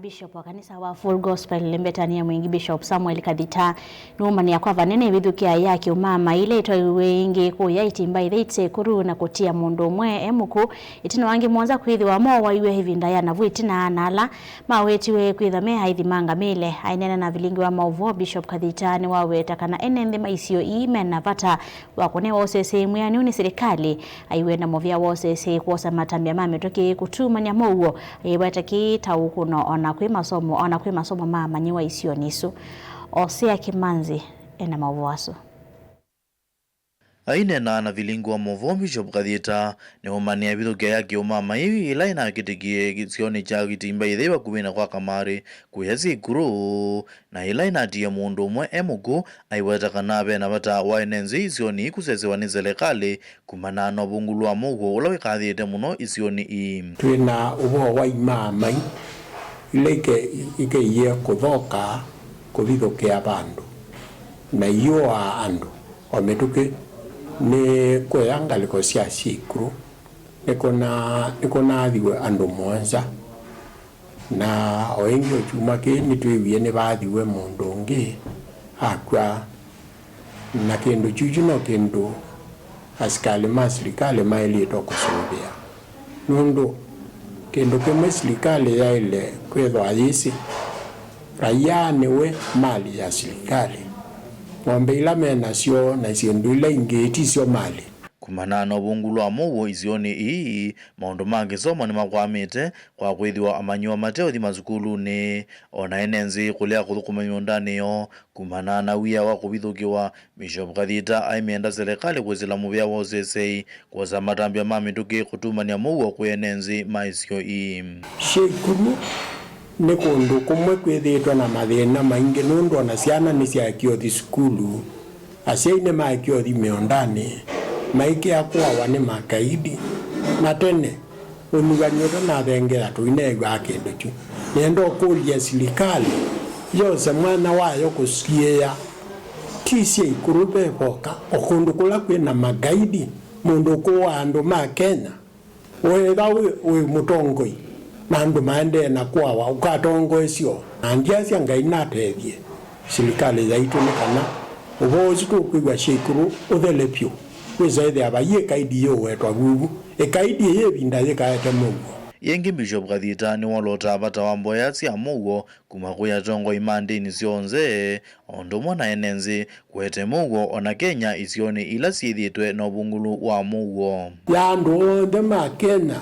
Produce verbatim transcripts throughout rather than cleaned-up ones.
Bishop wa kanisa wa Full Gospel Mbetani ya Mwingi, Bishop Samuel Kathita, nũũmanĩa kwa vanene ĩvĩthũkĩa ya kĩũmama ĩla ĩtwaiwe ĩngĩ kũya Itimba Ithei Sekuru na kũtia mũndũ ũmwe e mũkũ, ĩtina wa angĩ mũonza kwĩthĩwa moowaiwe ĩvinda ya navu ĩtina na ala mawetiwe kwĩthwa me aithi ma ngamĩle. Aineena na vilingi wa maũvoo, Bishop Kathita nĩwaweta kana ene nthĩ ma isio ii mena vata wa kũnewa ũseseĩ mwĩanĩu nĩ silikalĩ. Aiweta mũvea wa ũseseĩ kwosa matambya ma mĩtũkĩ kũtumany'a mũuo, aiweta kĩĩ ta ũkũno ona kwĩ masomo, ona kwĩ masomo ma amanyĩwa isionĩ isu. Osea Kĩmanzi ena maũvoo asu. Aineena na vilingi wa maũvoo, Bishop Kathita nĩwũmanĩa ĩvĩthũkĩa ya kĩũmama ĩĩ ĩla ĩnakĩtĩkie kĩsionĩ kya Itimba Ithei vakuvĩ na kwa Kamarĩ kũya Sikuru, na ĩla ĩnatie mũndũ ũmwe e mũkũ, aiweta kana ve na vata wa ene nzĩ isionĩ ii kũsesewa nĩ selekalĩ kumana na ũvungũlu wa mũuo ũla wĩkathĩte mũno isionĩ ii. Twĩ na ũvoo wa imaamai ila ike-, ikeie kũthoka kũvithũkĩa vandũ na iyũaa andũ o mĩtũkĩ nĩ kũya ngalĩko sya Sikuru. Nĩkũna-, nĩkũnaathiwe andũ mũonza. Na o ĩngĩ o kyumwa kĩĩ nĩtwĩwie nĩvaathiwe mũndũ ũngĩ akw'a, na kĩndũ kyu kyu no kĩndũ asikalĩ ma silikalĩ maĩlĩtwe kũsũvĩa, nũndũ kĩndũ kĩmwe silikalĩ yaĩle kwĩthwa yĩsĩ raia nĩwe mali ya silikalĩ. Ng'ombe ila me nasyo na syĩndũ ila ingĩ ti syo mali. Kumana na ũvungũlu wa mũuo isionĩ ii, maũndũ ma kĩsomo nĩmakwamĩte kwa kwĩthĩwa amanyĩwa mateũthi masukulunĩ, o na ene nzĩ kũlea kũthũkũma mĩũndanĩ yoo. Kumana na wia wa kũvithũkĩwa, Bishop Kathita aimenda selekalĩ kwĩsĩla mũvea wa ũseseĩ kwosa matambya ma mĩtũkĩ kũtumany'a mũuo kwĩ ene nzĩ ma isio ii. Sikuru nĩ kũndũ kũmwe kwĩthĩĩtwe na mathĩna maingĩ nũndũ o na syana nĩsyaekie ũthi sukulu. Asyai nĩmaekie ũthi mĩũndanĩ, maikĩa kũawa nĩ makaidi. Na tene, ũnyuvani ũtanathengeea tũineew'aa kĩndũ kyu. Nĩenda ũkũlye silikalĩ yose mwanya wayo kũsiĩĩa ti Sikuru ve voka, o kũndũ kũla kwĩ na makaidi, mũndũ ũkũaa andũ ma Kenya. Weethĩwa wĩ, wĩ mũtongoi na andũ maendee na kũawa, ũkatongoesya o. Na ndiasya Ngai natethye silikalĩ yaitũ nĩ kana ũvoo ũsu tũkwĩw'a Sikuru ũthele vyũ. Wĩsa ĩthĩa vaiĩ ĩkaidi yĩũwetwa vuvu, ĩkaidi ĩyĩ ĩvinda yĩkaete mũuo. Ĩngĩ, Bishop Kathita nĩwolotaa vata wa mboya sya mũuo kuma kwĩ atongoi ma ndĩni syonthe, o ũndũ ũmwe na ene nzĩ, kũete mũuo o na Kenya isionĩ ila syĩthĩĩtwe na ũvungũlu wa mũuo. Ya andũ onthe ma Kenya,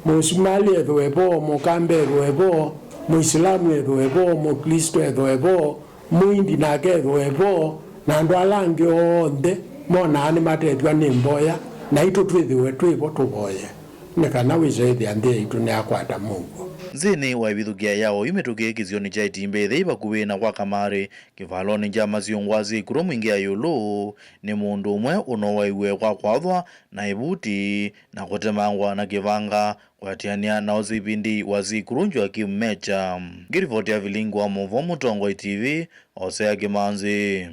Mũsumalĩ ethĩwe vo, Mũkamba ethĩwe vo, Mũisilamu ethĩwe vo, Mũklĩsto ethĩwe vo, Mũindi nake ethĩwe vo, na andũ ala angĩ onthe monaa nĩmatethw'a nĩ mboya, naitũ twĩthĩwe twĩ vo tũvoye, nĩ kana wĩsa ĩthĩa nthĩ yaitũ nĩyakwata mũuo. Nzĩnĩ wa ĩvithũkĩa ya oyu mĩtũkĩ kĩsionĩ kya Itimba Ĩthei vakuvĩ na kwa Kamarĩ, kĩvalonĩ kya Masyũngwa Sikuru Mwingĩ ya ĩũlũ, nĩ mũndũ ũmwe ũnowaiwe kwa kwathwa na ĩvuti na kũtemangwa na kĩvanga, kũatĩanĩa na O C P D wa Sikuru Joakim Mecha. Ngĩrivoti ya vilingi wa maũvoo Mũtongoi T V, Osea Kĩmanzi.